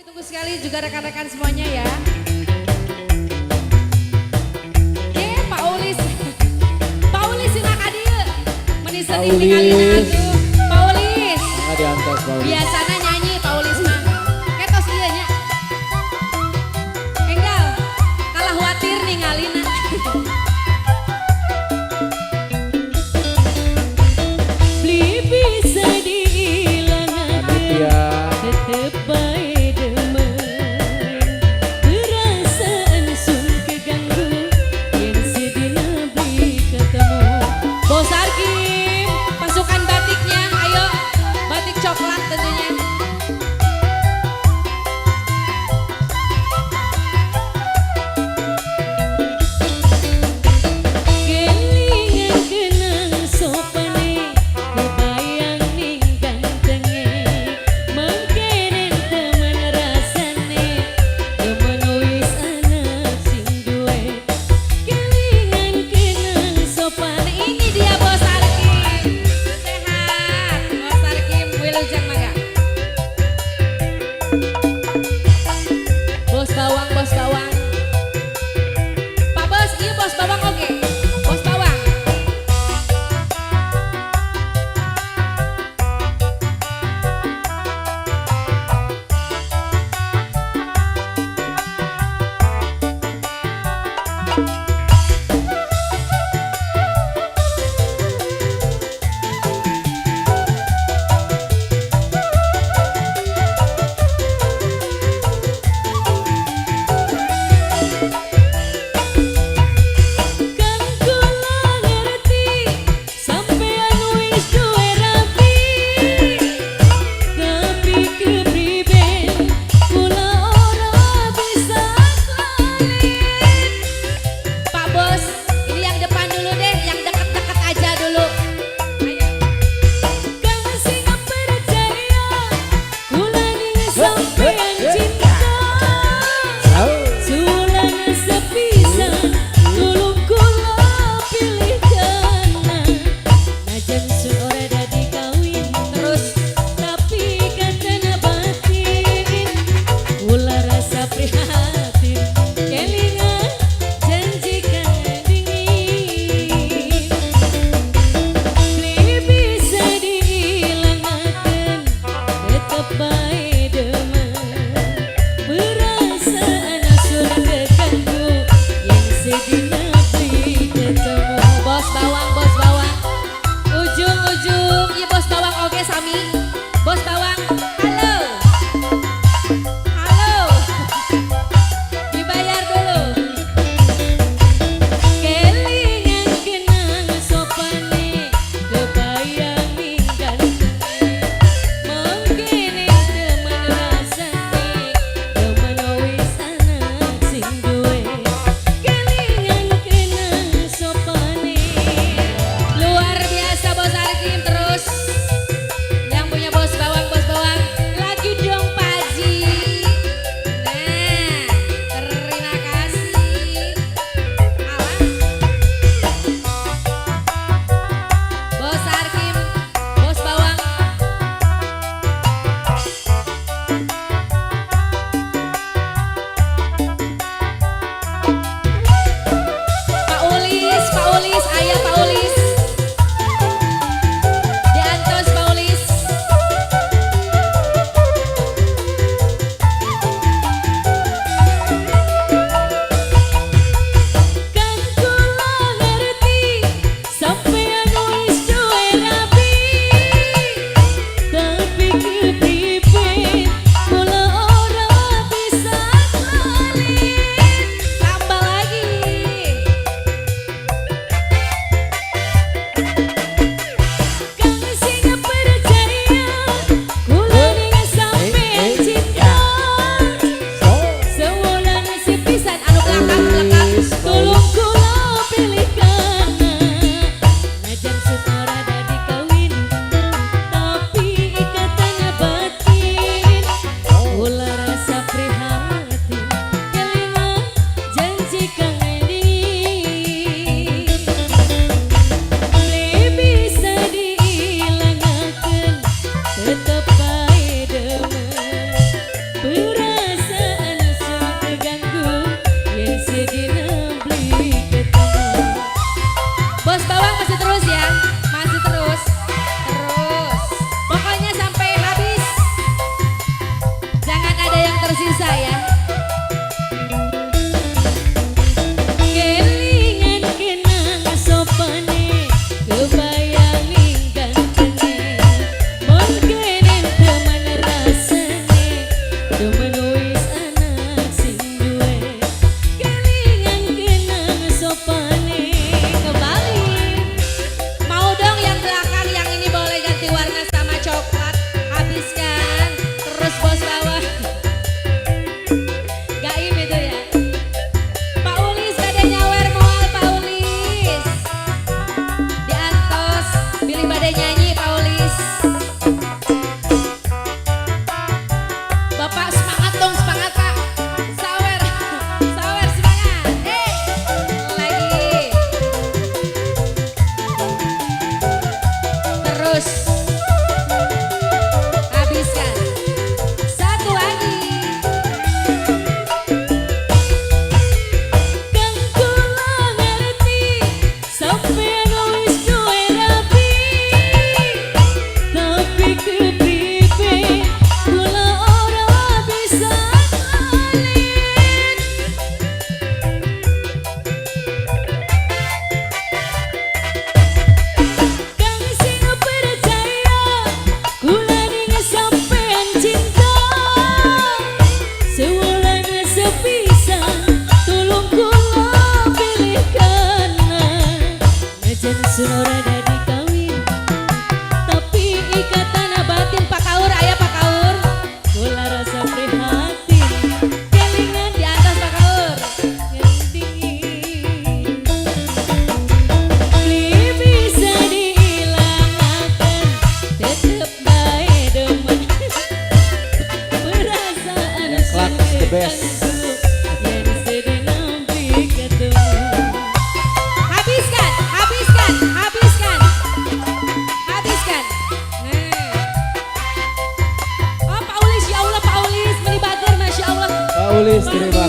Ditunggu sekali juga rekan-rekan semuanya ya. Ye, Pak Ulis. Pak Ulis silakan dieu. Meni sedih Pak ningalina Ulis. Atuh. Pak Ulis. Mangga diantos, Pak Ulis. Biasana nyanyi Pak Ulis mah. Ketos ieu nya. Enggal, kalah khawatir ningalina. Beli bisa diilangakeun. Panitia. Tetep bae demen. Perasaan sun keganggu yen sidina beli ketemu. Bos Arkim, pasukan batiknya, ayo batik coklat tentunya. tersisa ya. Kelingan kenang sopane, kebayang gantenge, mun kenen temen rasane, demen wis anak sing duwe. Kelingan kenang sopane. Kembali. Mau dong yang belakang yang ini boleh ganti warna sama coklat. Habiskan. Terus bos bawah. Gaib itu ya. Pak Ulis bade nyawer moal, Pak Ulis? Diantos bilih bade nyanyi, Pak Ulis. Bapak semangat dong, semangat, Pak. Sawer, sawer semangat. Eh, lagi. Terus. Habiskan. Satu lagi. Kang, kula ngerti sampean wis duwe rabi, tapi kepribe kula ora bisa lalen. Kang sing percaya kula ning sampean cinta, sewulan sepisan tulung kula pilih kanan. Najan sun ora dadi kawin, tapi ikatan batin. Pak Kaur, aya Pak Kaur? Kula rasa prihatin, kelingan di atas, Pak Kaur. Ngendingin beli bisa diilangaken, tetep bae demen perasaan. Clark the best. Yen sedih nampi ketemu. Habiskan, habiskan, habiskan, habiskan. Nah, oh, Pak Ulis, ya Allah, Pak Ulis meni bager, masya Allah. Pak Ulis, terima